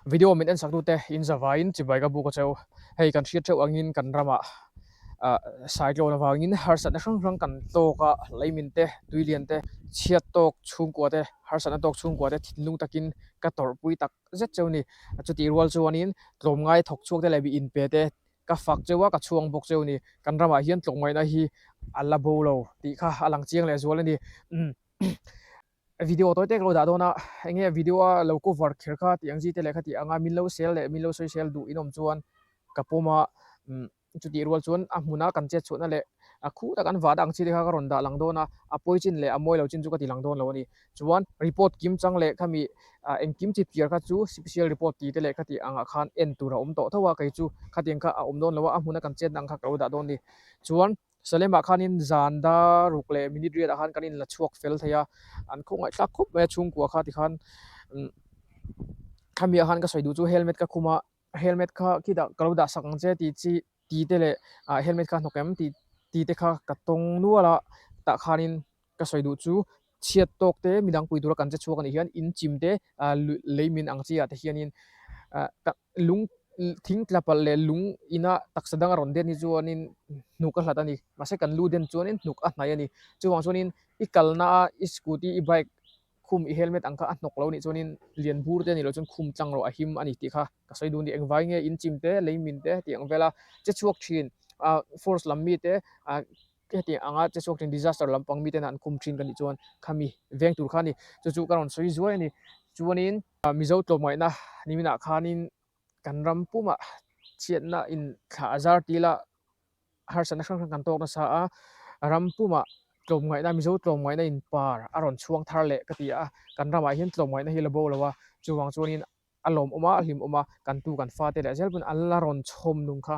Video min en sak tute in zavaiin chibai ka buk a cheu. Hei kan hriat theuh angin kan ramah ah cyclone avangin harsatna hrang hrang kan tawk a, leimin te, tuilian te, chhiat tawk chhungkua te, harsatna tawk chhungkua te thinlung takin ka tawrhpui tak zet cheu ni. Chutih rual chuanin tlawmngai thawk chhuak te leh mi inpe te ka fak cheu a, ka chhuang bawk cheu ni. Kan ramah hian tlawmngaihna hi a la bo lo tih kha a lang chiang leh zual a ni. Video tawi tek lo dah dawn a, eng nge video a lo cover kher kha tih ang chi te leh kha tih anga min lo sel leh min lo sawi sel duh in awm chuan ka pawm a, chutih rual chuan a hmuna kan chet chhuahna leh a khu tak an vah dah ang chi te kha ka rawn dah lang dawn a, a pawi chin leh a mawi lo chin chu ka ti lang dawn lo a ni. Chuan report kim chang leh khami engkim chip chiar kha chu special report tih te leh kha tih angah khan en tur a awm tawh tho a, kei chu khatiang kha a awm dawn lo a, a hmuna kan chetna ang kha ka lo dah dawn a ni. Chuan Salemah khanin zan dar ruk leh minute riatah khan kan inla chhuak fel thei a, an khawngaihthlak khawp mai a chhungkua kha tikhan khamiah khan ka sawi duh chu helmet ka khum a, helmet kha khitah ka lo dah sak ang che tih chi tih te leh ah helmet kha hnawk em tih tih te kha ka tawng nual a, tah khanin ka sawi duh chu chhiat tawk te midang pui tura kan che chhuak anih hian in chim te ah lei min ang chi ah te hianin ah lung thing tla palh leh lung ina taksa dang a rawn den hi chuanin hnuk a hlat a ni mahse kan lu den chuanin hnuk a hnaih a ni chuvang chuanin i kalna a i scooty i bike khum i helmet ang kha a hnawk lo nih chuanin lian bur te a nih loh chuan khum tlang rawh a him a ni tih kha ka sawi dun a ni engvai nge in chim te lei min te tih ang vela che chhuak thin ah force lam mi te ah hetiang anga che chhuak thin disaster lampang mi tena an khum thin ka nih chuan khami veng tur kha a ni chu chu ka rawn sawi zuai a ni chuanin Mizo tlawmngaihna niminah khanin kan ram pumah chhiatna in thla a zar tila harsatna hrang hrang kan tawk nasa a, ram pumah tlawmngaihna Mizo tlawmngaihna in par a rawn chhuang thar leh ka ti a, kan ramah hian tlawmngaihna hi la bo lo a, chuvang chuanin a lawmawm a, a hlimawm a, kan tu kan fate leh zel pawn an la rawn chhawm nung kha.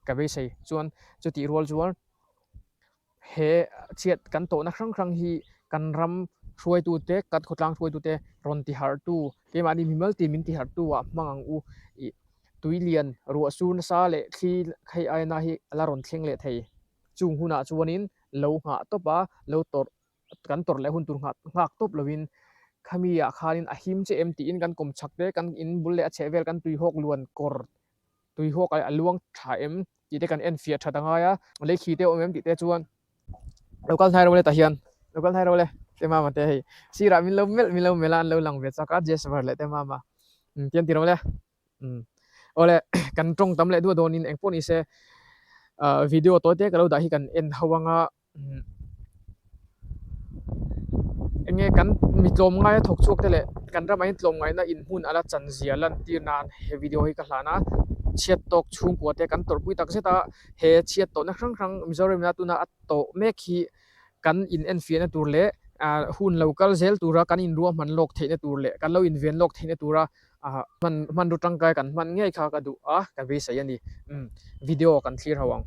Ka beisei chuan chutih rual chuan he chhiat kan tawhna hrang hrang hi kan ram hruaitute kan khawtlang hruaitute rawn ti harhtu keimahni mimal tin min ti harhtu ah hmang ang u ih tui lian ruah sur nasa leh thli hei aina hi a la rawn thleng leh thei chung hunah chuanin lo nghah tawp a lo tawrh kan tawrh leh hun tur nghah nghak tawp lovin khami ah khanin a him che em tiin kan kawm chhak te kan in bul leh a chheh vel kan tuihawk luan kawr tuihawk a luang tha em tih te kan en fiah that a ngai a lei khi te a awm em tih te chuan lo kal hnai ro le tah hian lo kal hnai ro le te mama te hei sirah min lo melh min lo melh a an lo lang ve chak a jesper leh te mama tian ti ro le awle kan tawng tam leh duah dawnin engpawh ni se ah video tawi te ka lo dah hi kan en ho anga Enge kan mi tlawmngai a thawk chhuak te leh kan ramah hian tlawmngaihna inhmun a la chan zia lan tir nan he video hi ka hlan a, chhiat tawk chhungkua te kan tawrhpui tak zet a, he chhiat tawhna hrang hrang Mizoram ina tuna a tawh mek hi kan in enfiahna tur leh ah hun lo kal zel tura kan inruahman lawk theihna tur leh kan lo inven lawk theihna tura ah hman hmanraw tangkai kan hman ngei kha ka duh a ka beisei a ni umm video kan thlir ho ang.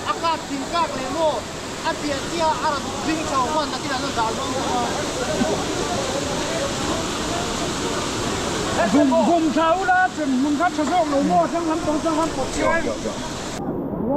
A kak thing kak leh maw a piah chiah a rawn ding chho huan takin an lo dah luang bawk a. Gum thla ula chen hmun kha tha zawk lo maw tlang lam pang tlang lam pawh chiai. A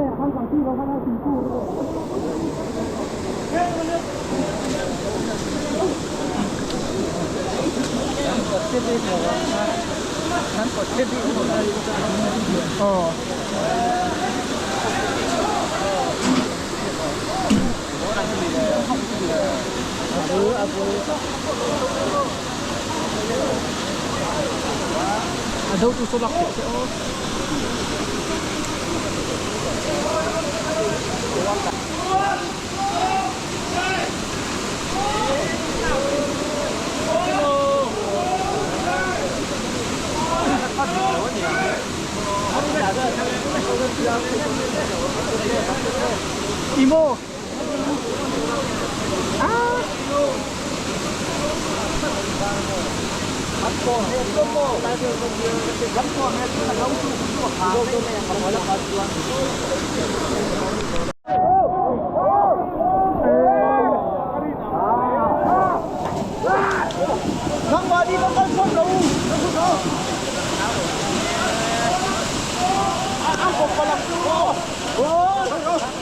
do tu saw lak theih se aw. Imo.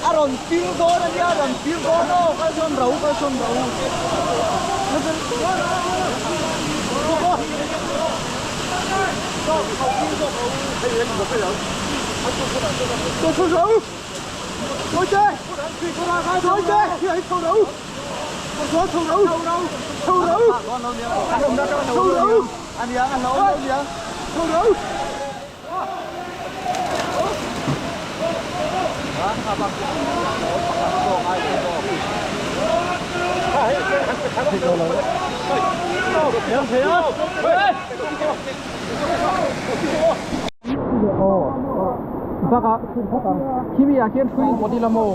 A rawn pil dawn a nia, a rawn pil dawn aw, kal sawn ro, kal sawn ro. Bakah khimi ah khian hrui pawt ila maw?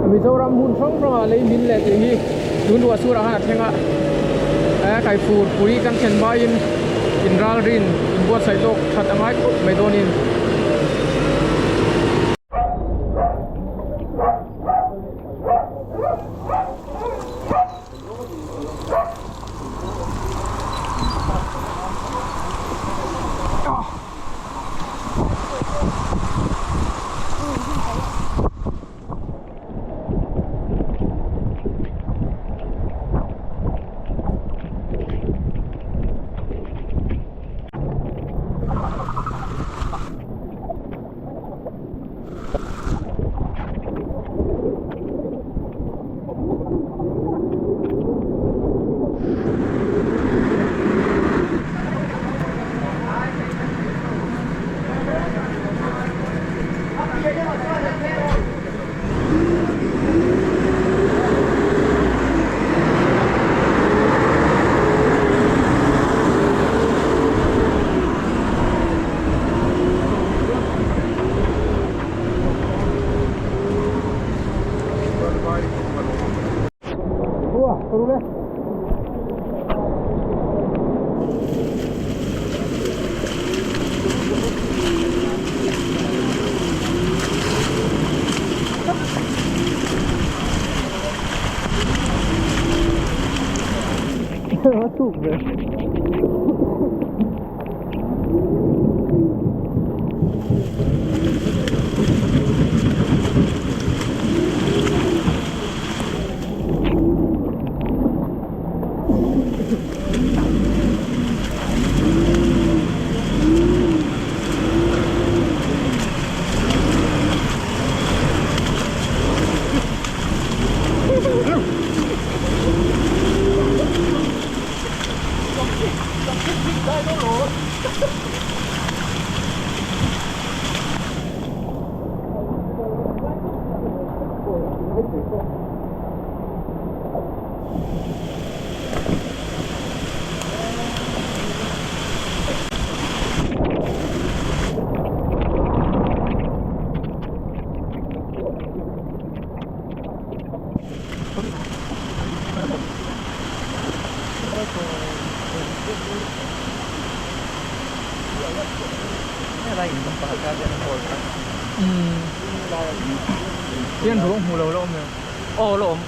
Mizoram hmun hrang hrangah lei min leh tih hi tun ruah surah khan a thleng a eh kaifur pui kan thlen hmain inralrin inbuatsaih tawk that a ngai khawp mai dawnin. Hian ruang hmu lo la awm em? Aw la awm.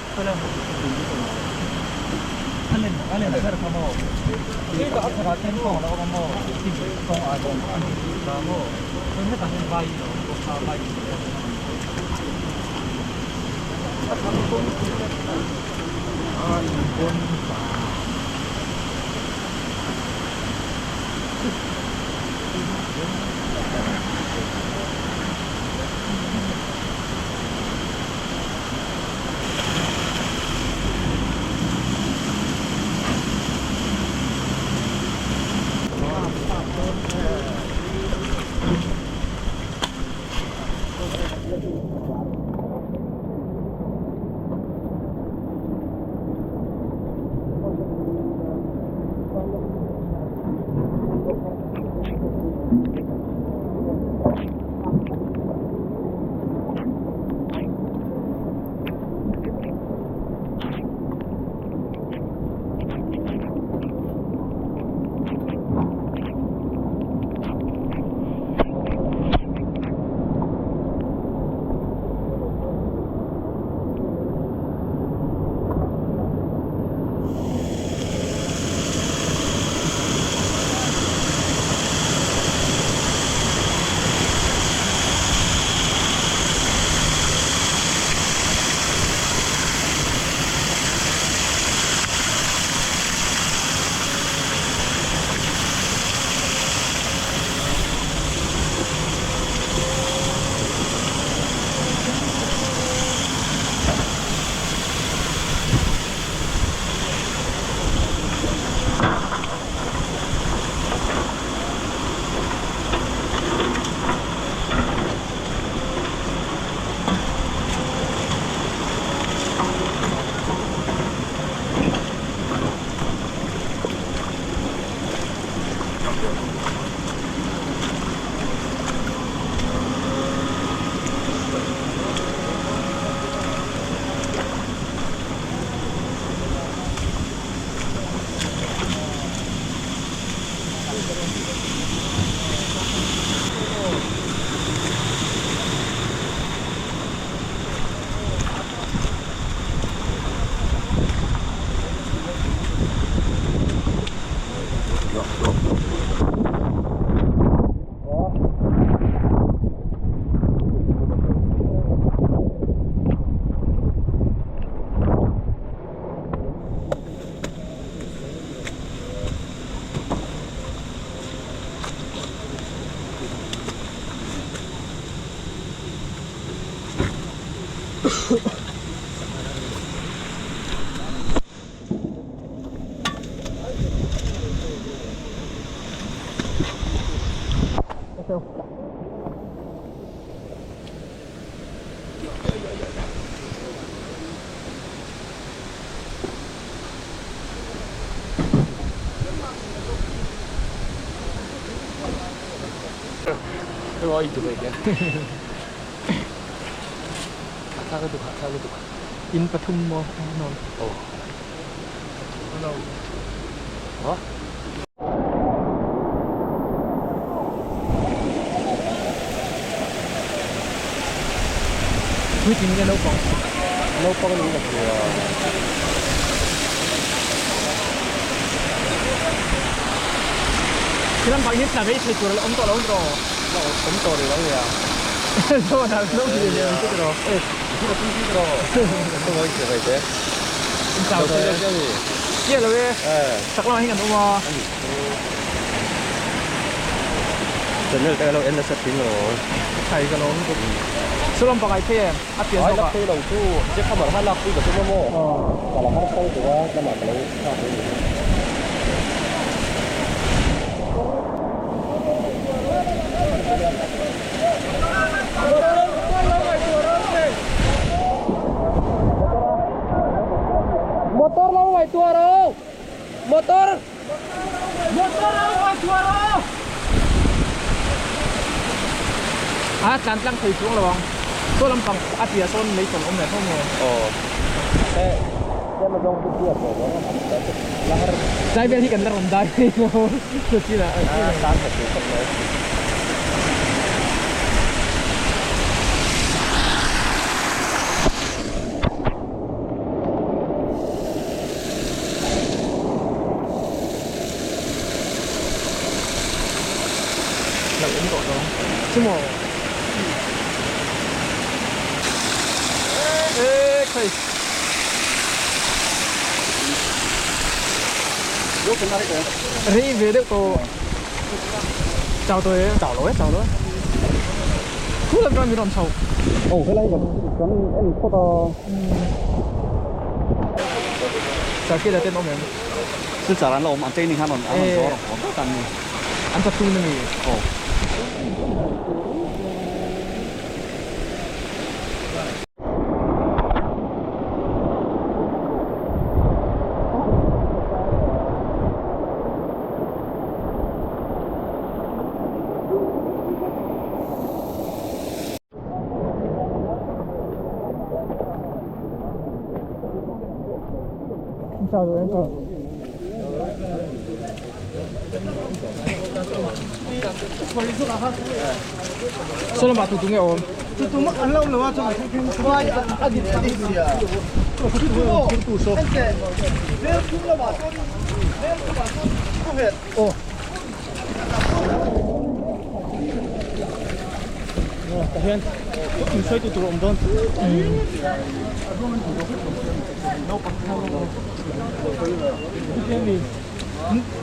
In pathum maw nuam. Puitling nge naupang? Naupang niin ka hria. Khi lampang hi tla mai thei tur a awm tawh lo ang tiraw? La awm tawh rih lo nia. Zawn ah lo hmu leh ang che tiraw? E, i thil a pui pui tiraw? Ka ngawi thei mai te. In chau thei e. Chiah lo e. Chak lamah hian kan awm a. Channel te ka lo en nasa thin lo. Thai ka lo awm tuk. Chu lampang ai phei em? A pian zawk ah. Ai lak phei lo chu. Jack hammer kha lak pui ka tum a maw? Ka la har fo tuk a, lamah ka lo thlak mai ni. A tlan tlang thei chuang lo ang. Saw lampang a piah sawn lei tawlh awm leh tho maw? Aw. Tlem a zawng chu biak lo ang an la har. Tlai vel hi kan la rawn dai phei lo. Chinah a tan khat tur khawp mai. Hlauh awm tawh lo ang chu maw? Eee khai. Rei ve deuh tawh. Chau tawh e. Chau lo e, chau lo e. Khu lam chuan min rawn chho. Aw helai kan kan en phawt a. Sakhi la ten awm em? Silchar an la awm, an training khan an rawn zawr ang awm vek an ni. An platoon a mi? Aw. Saw lamah tu tu nge awm? Tah hian in hruaitu tur a awm dawn.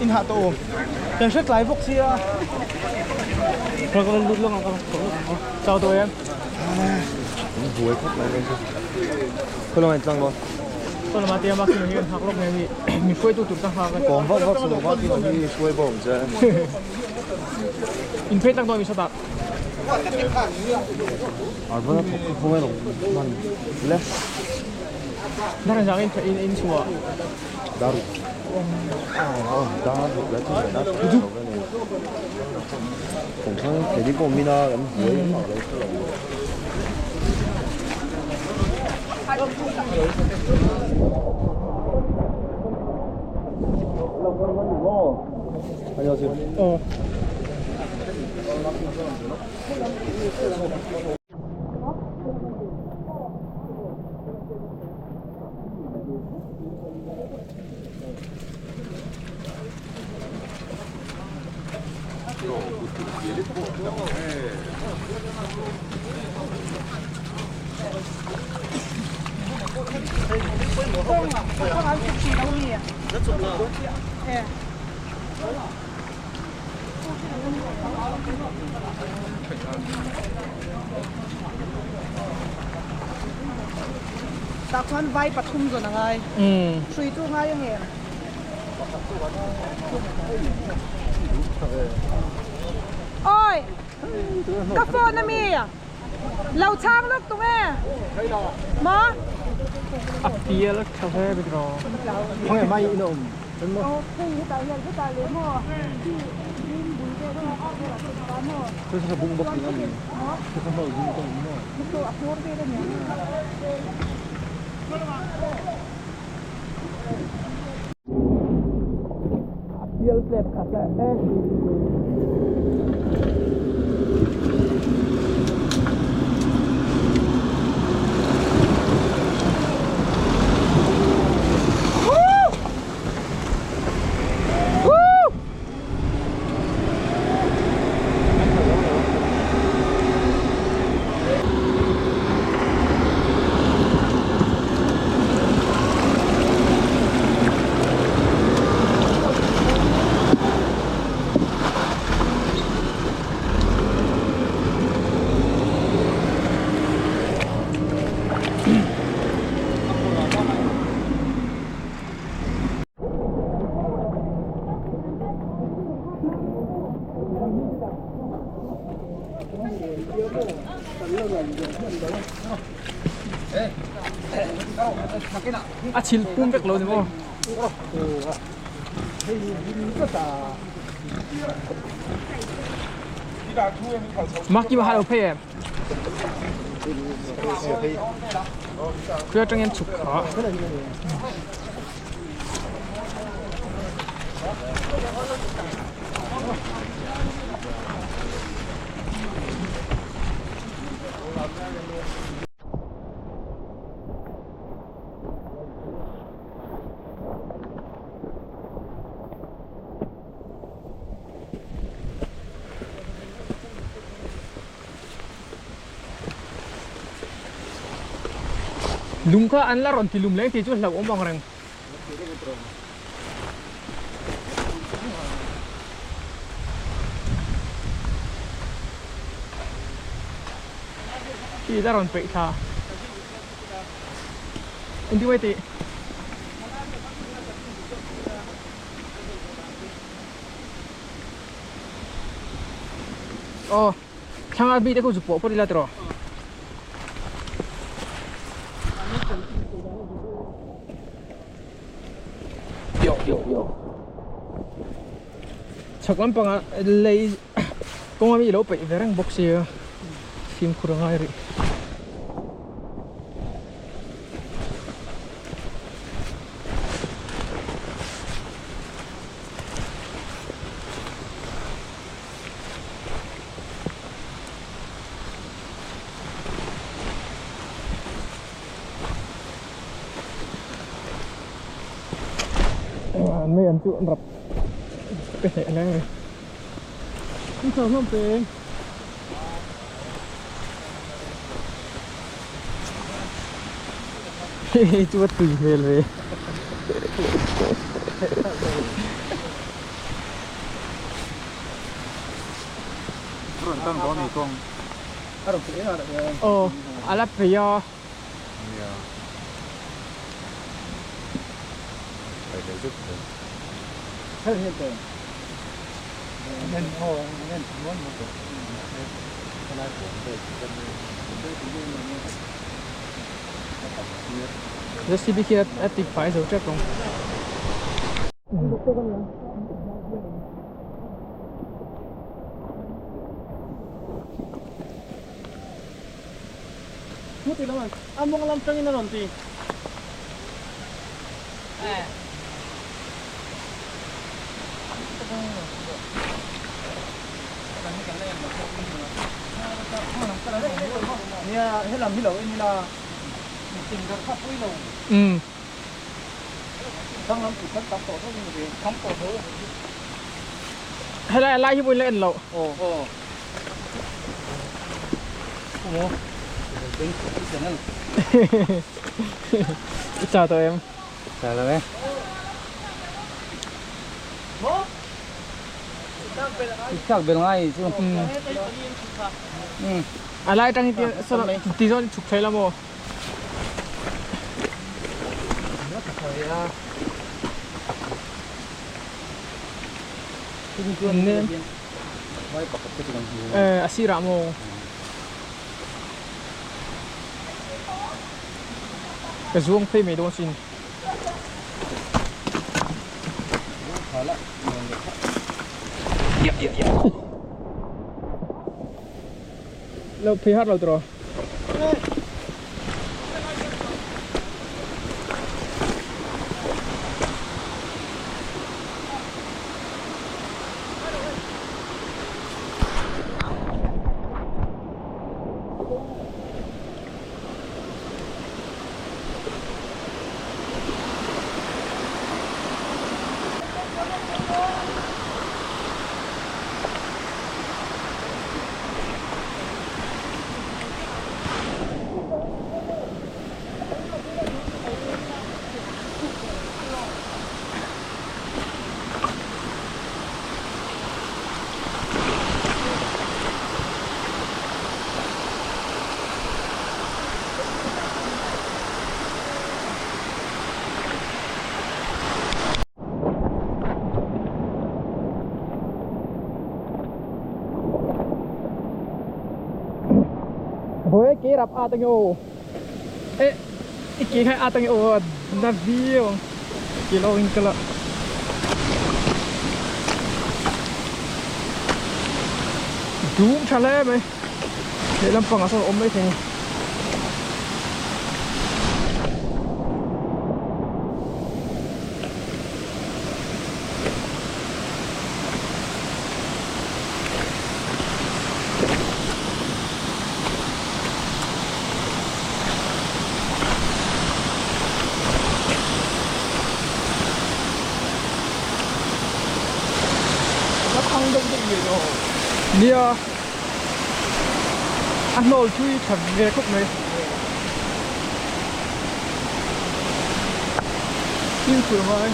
In hah tawh awm. Kan hre tlai bawk sia. Ka rawn lut lawk ang ka rawn chho lawk ang. Chau tawh em? An buai khawp mai dawn chu. Khaw lamah in tlang dawn. Khaw lamah te ama khin hi an hak lawk mai a ni. Min hruaitu tur ka nghak a. Kawm vak vak chu ama khin hi hruai bawk ang che. In phei tlang dawn mi sawtah. Arvana thawk kha khawngaih lo hman le. Dar zang in in in chhuah. Daru. Dar ruk le chu dar ruk lo ve ni. Kawng kei pawh mina kan buai mah lo hre lo. Annyeonghaseyo. Aw. Tah chuan vai pathum zawn a ngai. Hrui chu ngai ang em? Awi! Ka phone a mi? Lo chhang lawk tung e! Maw? A pial tha hle bik rawh. Khawnge mai in a awm? Aw hei hetah hian hetah leh maw khi green bul vel a velah te kha maw. Chu chu bung bawk tih a ni. Chu kha hmawlh bung tawh maw. Chu a hmawr vel a ni ang. A pial tlep khat leh e. A chil pum vek lo ni maw? Maki ma halo phei em. Khuya tangin chhuk kha. Lung kha an la rawn ti lum leng tih chu hlauhawm ang reng. Khi la rawn peih thla. Engtin nge tih? Aw thlanga mi te khu chu pawh phawt ila tiraw. Chhak lampangah lei kawnga mi lo peih ve reng bawk sia fimkhur a ngai rih. An mei an chu an rap pe hneh leng a ni. Ni chho hlawm peng. Hei chu a tui hmel ve. Aw a la phei a. JCB khi a ti fai zo tep ang. A mawng lam tangin a rawn ti. Nia helam hi lo en ila thing deuh kha pui lo. Umm. Thang lam chu khan tam tawh tho in ri. Tam tawh tho. Helai a lai hi pawhin la en loh. Aw. Aw. Aw. I chau tawh em? Chau lo e. I chak bel ngai chu. Umm. A lai tang hi ti zawn chhuk thei la maw? Eh, a sirah maw? Ka zuang phei mai dawn sin. Lo phei har lo tiraw? Hawi ke rap at ang aw. Eh, ike khai at ang aw na view. Kilawin ka la. Dum tha hle mai lehlam pangah sawn a awm maithei a ni. Nia a hnawl thui tha ve khawp mai fimkhur ngai.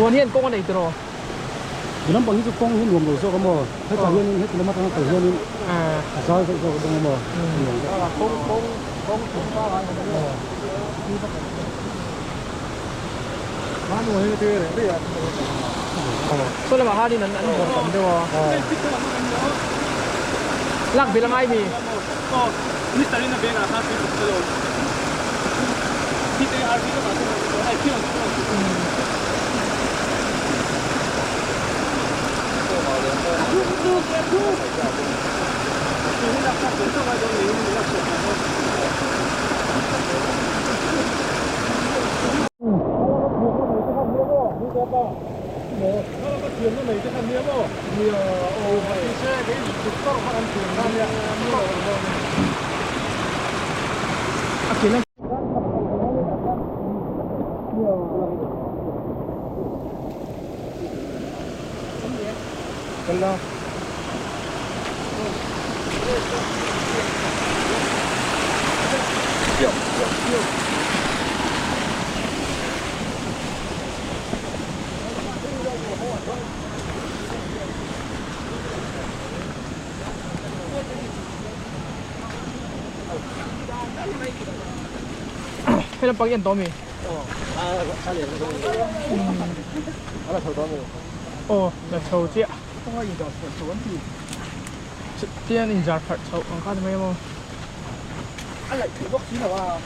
Huan hian kawng a nei tiraw? Ti lampang hi chu kawng hi nuam lo zawk a maw? Hetah hianin heti lam atanga kal hianin a zai zawk zawk dawn a maw? Nuam zawk. Kawng kawng kawng chungchang ah Saw lamah khanin an bawrh tam deuh a. Lak belh a ngai mi? Hei lampang hi an tawh ami? Aw la chho chiah. Chutia an inzar pharh chhoh ang kha ni mai emaw. A laih theih bawk si lo a.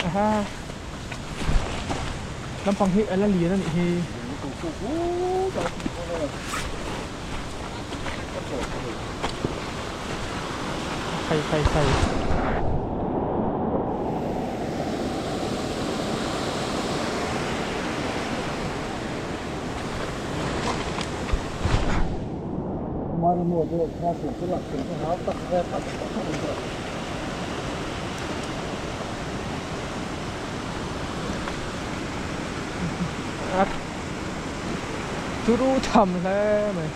Aha lampang hi a la lian a nih hi. Khai khai khai. Turu tham hle mai.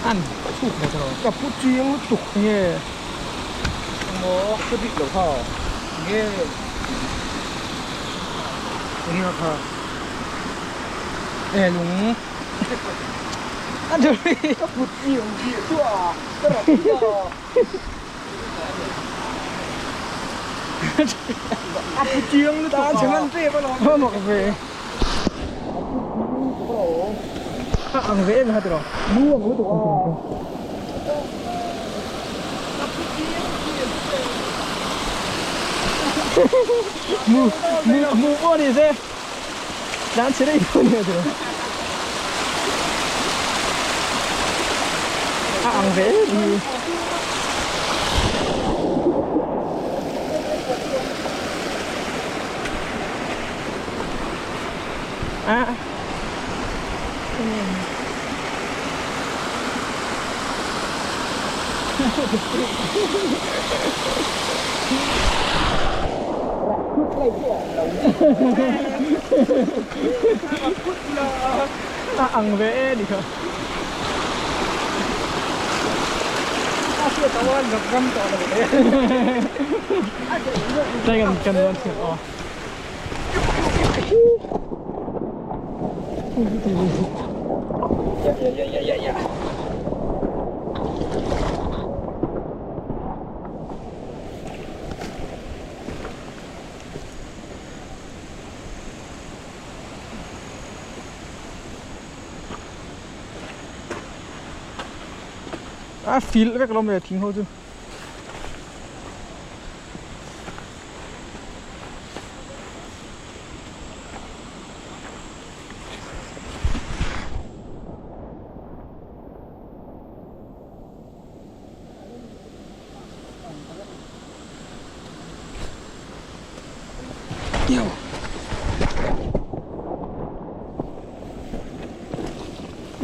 An chhuk ve tawh. Ka pu chiang lutuk nge maw ka dik lo kha nge enge kha e lung an chu ka pu chiang chi chu a ka rak a pu chiang lutuk ta chhan an tre pa lo mak ve a ang ve em ha tiro mu ang lutuk a mu mu mu po ni se dan chhe dei po ni tiro a ang ve ni a a ang ve e ni kha a sia tawan rak ram to lo le đây gần gần luôn thiệt ờ a fil vek lo me thing ho chu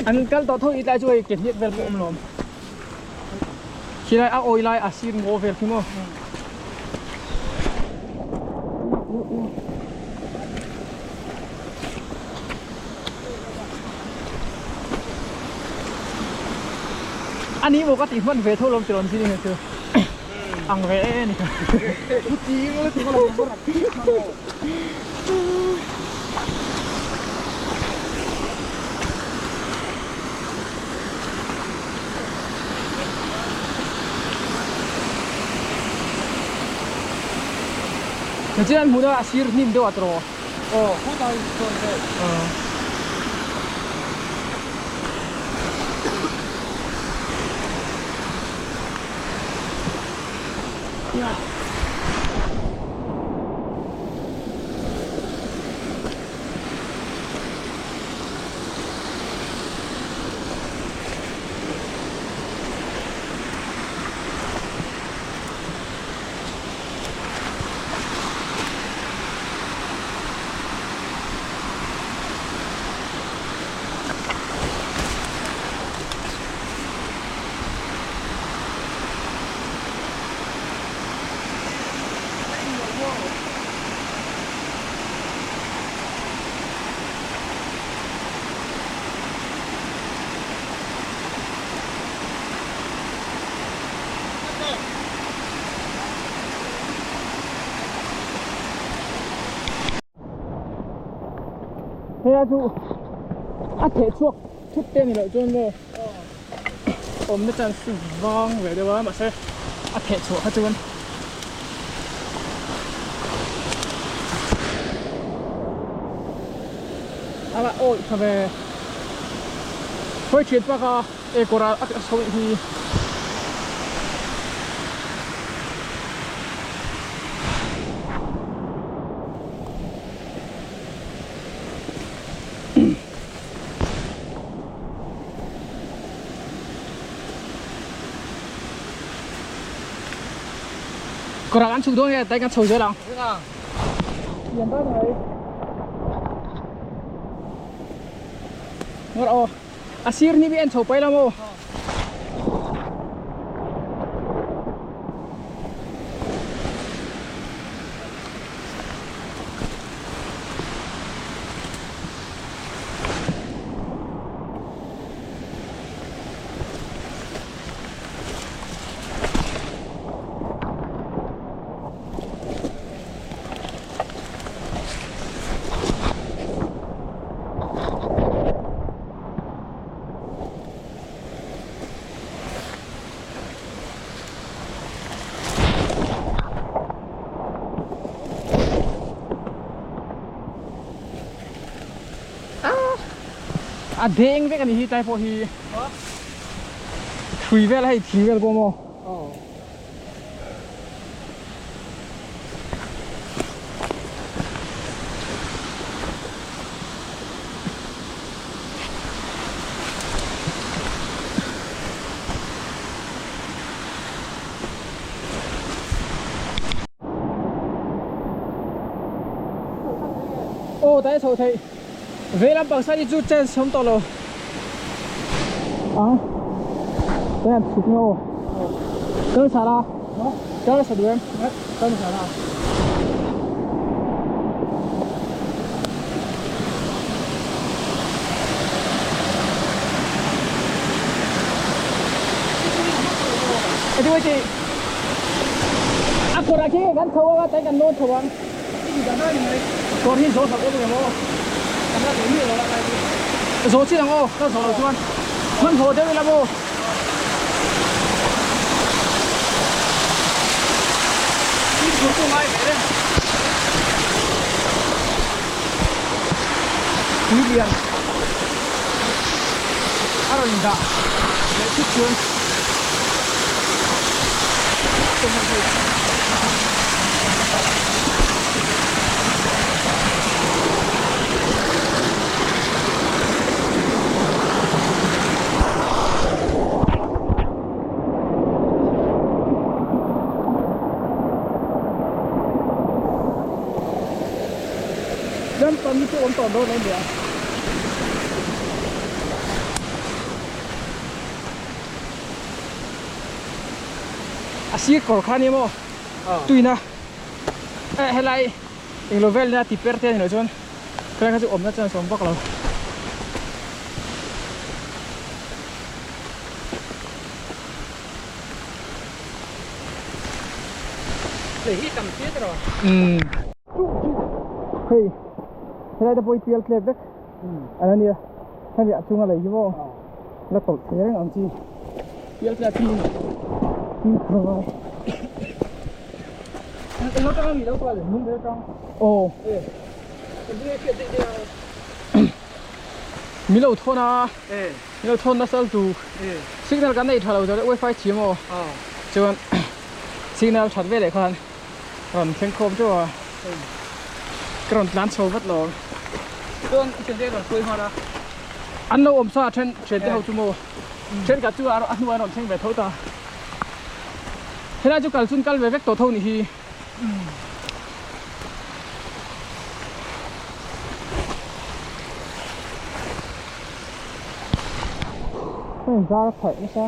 an kal to tho i lai chu hei ke hniak vel pawh awm lawm khilai a awi lai a sir ngaw vel khi maw ani maw ka ti hman ve tho lawm ti rawn zin hi chu ang ve e ni pu chiang lutuk a lo rak Chuan hmuh deuh a sir hnim deuh a tawh. Aw khawtai chuan ve. Hei a chu a theh chhuak thut te ni loh chuan maw awmna chance vang ve deuh a mahse a theh chhuah kha chuan a la awih tha ve khawi thian pak a e kawr a chho hi. Kawrah kan chhuk dawn nge tlai kan chho zel ang. Lian dawn mai. Ngawr aw. A sir ni bi en chho pai la maw. A deng vek a ni hi tlai pawh hi hrui vel hei thing vel pawh maw Aw tlai chho theih Vei lampang side hi chu chance awm tawh lo ang tlai an chhuk nge aw kal sa la kal sa duh em kal sa la A kawrah khi kan chho ang a tlai kan lawn chho ang. Kawr hi zawh sak awm em aw? Zawh chin ang aw, ka zawh loh chuan hmanhmawh deuh ila maw? Fimkhur chu ngai ve reng. Tui lian a rawn dah leh thut chuan. Lampang hi chu awm tawh dawn lo nia. A sir kawr kha nia maw tuina eh helai englo vel nia ti per te a ni loh chuan helai kha chu awmna chuan a sawm vak lo. Umm hei helai te pawh hi pial tlep vek an ania hemi a chunga lei hi maw la tawlh thei reng ang chi pial tlep hi aw mi lo thawn a mi lo thawn nasa tu signal kan nei tha lo zo le wifi chhi maw chuan signal that veleh khan rawn thleng khawm teuh a ka rawn tlan chho vat lo chuan i thiante rawn hruai nghal a an lo awm sa then thiante ho chu maw thenkhat chu a hnuah an rawn thleng ve tho ta helai chu kal chun kal ve vek tawh tho ni hi. Heng zar a pharh nasa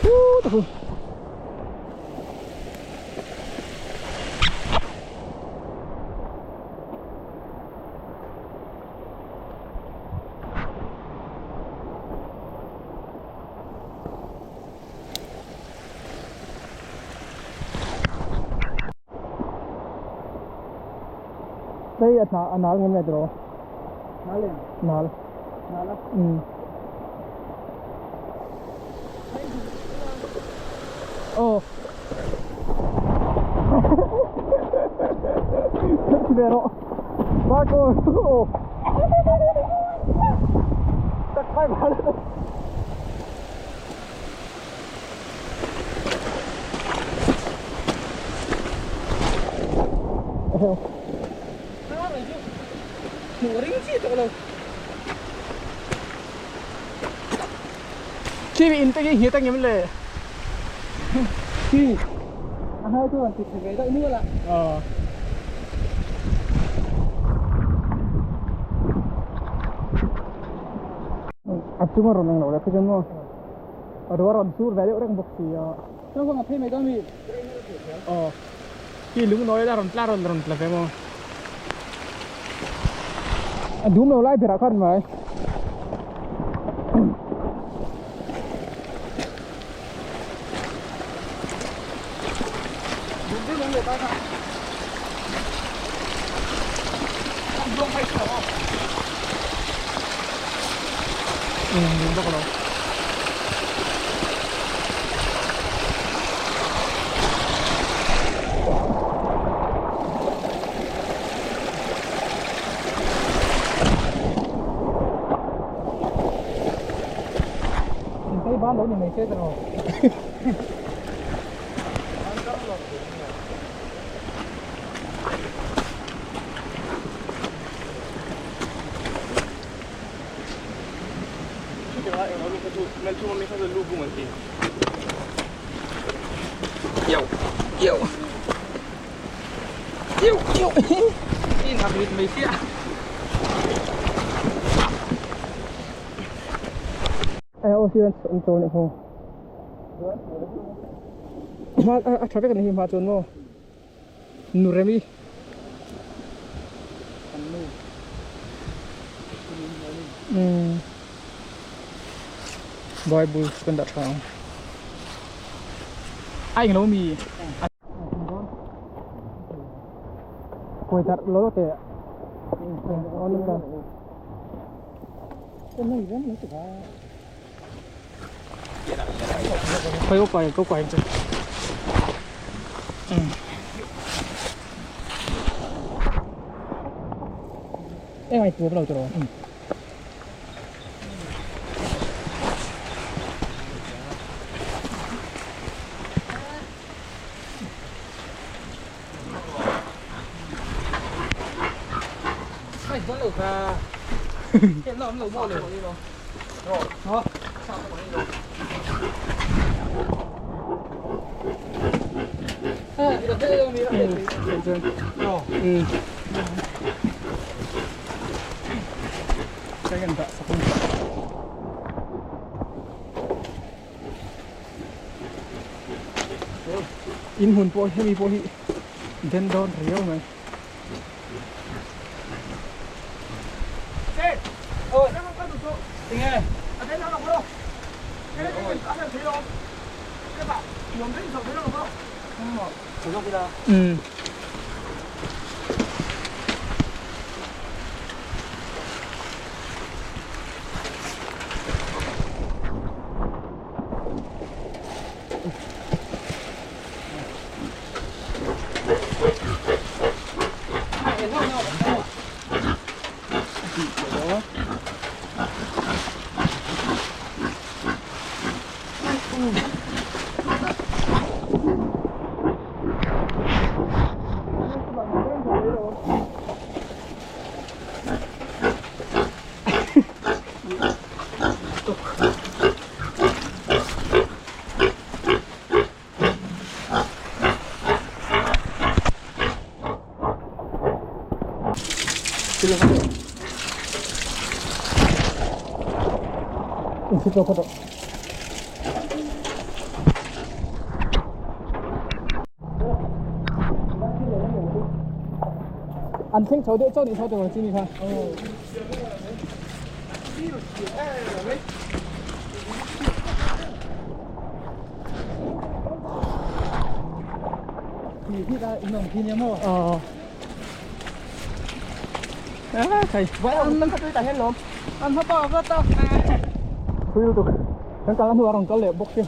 hu ta hu. Hei a hna a nal ngem le tiraw? Nal em? Nal. Nal a? Umm. Aw. Ve rawh. Marco. Aw. Tak khai bal. Khi in te khi nghet angem le. Khi. A hmel chu rawn ti chhe ve deuh nual a. Aw. A chunga rawn eng loh leh kha chuan maw a ruah rawn sur ve deuh reng bawk si a. Chuan kawng a phei mai dawn mi? Aw. Khi lungnawi la rawn tla rawn rawn tla ve maw. A dum lo lai berah khan mai. Um, bawk lo. Tei ban lo ni mai se tawh. Yo, yo. Yo, yo. In hak rit mai sia. Ai o sian an chaw ni ho. Ma a tha vek ani hi ma chuan maw. Nuremi. Um. Bible kan dah tha ang. Ai lo mi. Koi tar lo te. On ta. Khoi có quay có quay chứ. Em ai tua bắt đầu cho rồi. Ai don lo ka. Hiện nó lo mo le. Đó. Ừ. Cái gần tạ sắp không. In hun po hemi po hi den don riau mai. Ừ. Insik lo photo. An thleng chho deuh chauh nih chho tur ang chi ni kha. Ờ. À, thầy. An hma pa va ta. Thui lutuk. Kan kal a hnu a rawn kal leh bawk si.